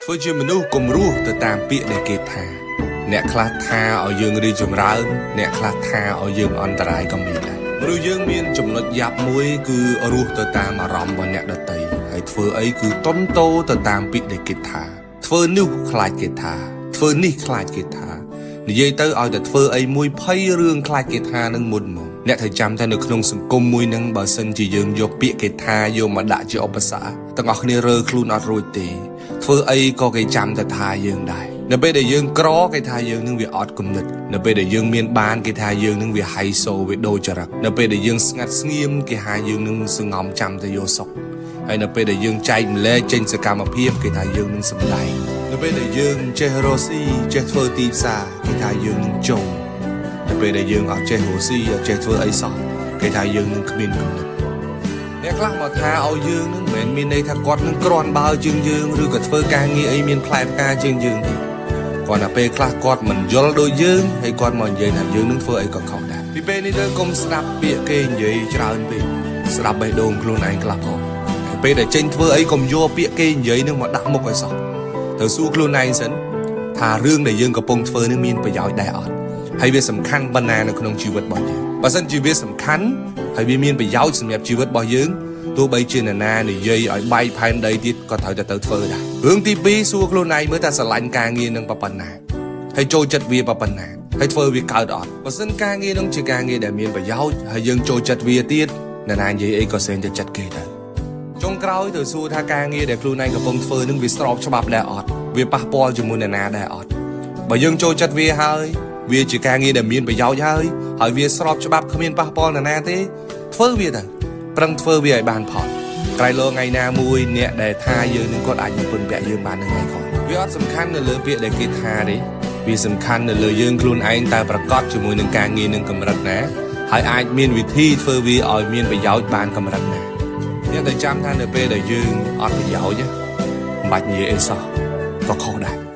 ធ្វើជាមនុស្សកុំរស់ទៅតាមពាក្យដែលគេថា អ្នកខ្លះថាឲ្យយើងរីកចម្រើន អ្នកខ្លះថាឲ្យយើងអន្តរាយក៏មានដែរមនុស្សយើងមានចំណុចយ៉ាប់មួយគឺរស់ទៅតាមអារម្មណ៍របស់អ្នកដទៃហើយធ្វើអីគឺតុនតោទៅតាមពាក្យដែលគេថា ធ្វើនោះខ្លាចគេថា ធ្វើនេះខ្លាចគេថានិយាយទៅឲ្យតែធ្វើអីមួយភ័យរឿងខ្លាចគេថានឹងមុនមកអ្នកត្រូវចាំថានៅក្នុងសង្គមមួយនឹងបើសិនជាយើងយកពាក្យគេថាយកមកដាក់ជាឧបសគ្គទាំងអស់គ្នារើខ្លួនអត់រួចទេធ្វើអីក៏គេចាំតែថាយើងដែរនៅពេលដែលយើងក្រគេថាយើងនឹងវាអត់គំនិតនៅពេលដែលយើងមានបានគេថាយើងនឹងវាហៃសូវាដូរចរិតនៅពេលដែលយើងស្ងាត់ស្ងៀមគេថាយើងនឹងសងំចាំតែយកសុខហើយនៅពេលដែលយើងចែកម្លែកចេញសកម្មភាពគេថាយើងនឹងសម្ដែងនៅពេលដែលយើងចេះរកស៊ីចេះធ្វើទីផ្សារគេថាយើងនឹងចូលនៅពេលដែលយើងអត់ចេះរកស៊ីអត់ចេះធ្វើអីសោះគេថាយើងនឹងគ្មានគំនិត អ្នកខ្លះមកថាឲ្យយើងនឹងមិនមែនមានន័យថាគាត់នឹងក្រាន់បើជាងយើងឬក៏ធ្វើការងារអីមានផ្លែផ្កាជាងយើងទេគាត់តែពេលខ្លះគាត់មិនយល់ដូចយើងហើយគាត់មកនិយាយថាយើងនឹងធ្វើអីក៏ខុសដែរពីពេលនេះទៅកុំស្ដាប់ពាក្យគេនិយាយច្រើនពេកស្ដាប់បេះដូងខ្លួនឯងខ្លះផងហើយពេលដែលចេញធ្វើអីកុំយកពាក្យគេនិយាយនឹងមកដាក់មុខឲ្យសោះទៅសួរខ្លួនឯងសិនថារឿងដែលយើងកំពុងធ្វើនឹងមានប្រយោជន៍ដែរអត់ហើយវាសំខាន់ប៉ុណ្ណានៅក្នុងជីវិតរបស់យើងបើសិនជាវាសំខាន់ហើយវាមានប្រយោជន៍សម្រាប់ជីវិតរបស់យើង ទោះបីជានរណានិយាយឲ្យបែកផែនដីទៀតក៏ត្រូវតែទៅធ្វើដែររឿងទី2សួរខ្លួនឯងមើលថាស្រឡាញ់ការងារនឹងប៉ុណ្ណាហើយចូលចិត្តវាប៉ុណ្ណាហើយធ្វើវាកើតអត់បើសិនការងារនឹងជាការងារដែលមានប្រយោជន៍ហើយយើងចូលចិត្តវាទៀតនរណានិយាយអីក៏សេងតែចិត្តគេទៅចុងក្រោយទៅសួរថាការងារដែលខ្លួនឯងកំពុងធ្វើនឹងវាស្របច្បាប់ដែរអត់វាប៉ះពាល់ជាមួយនរណាដែរអត់បើយើងចូលចិត្តវាហើយវាជាការងារដែលមានប្រយោជន៍ហើយហើយវាស្របច្បាប់គ្មានប៉ះពាល់នរណាទេធ្វើវាទៅ ប្រឹងធ្វើវាឲ្យបានផលក្រៃលោថ្ងៃណាមួយអ្នកដែលថាយើងនឹងគាត់អាចមកពឹងពាក់យើងបាននៅថ្ងៃក្រោយវាអត់សំខាន់នៅលើពាក្យដែលគេថាទេវាសំខាន់នៅលើយើងខ្លួនឯងតើប្រកបជាមួយនឹងការងារនឹងកម្រិតណាហើយអាចមានវិធីធ្វើវាឲ្យមានប្រយោជន៍បានកម្រិតណាអ្នកតែចាំថានៅពេលដែលយើងអត់ប្រយោជន៍មិនបាច់និយាយអីសោះក៏ខុសដែរ។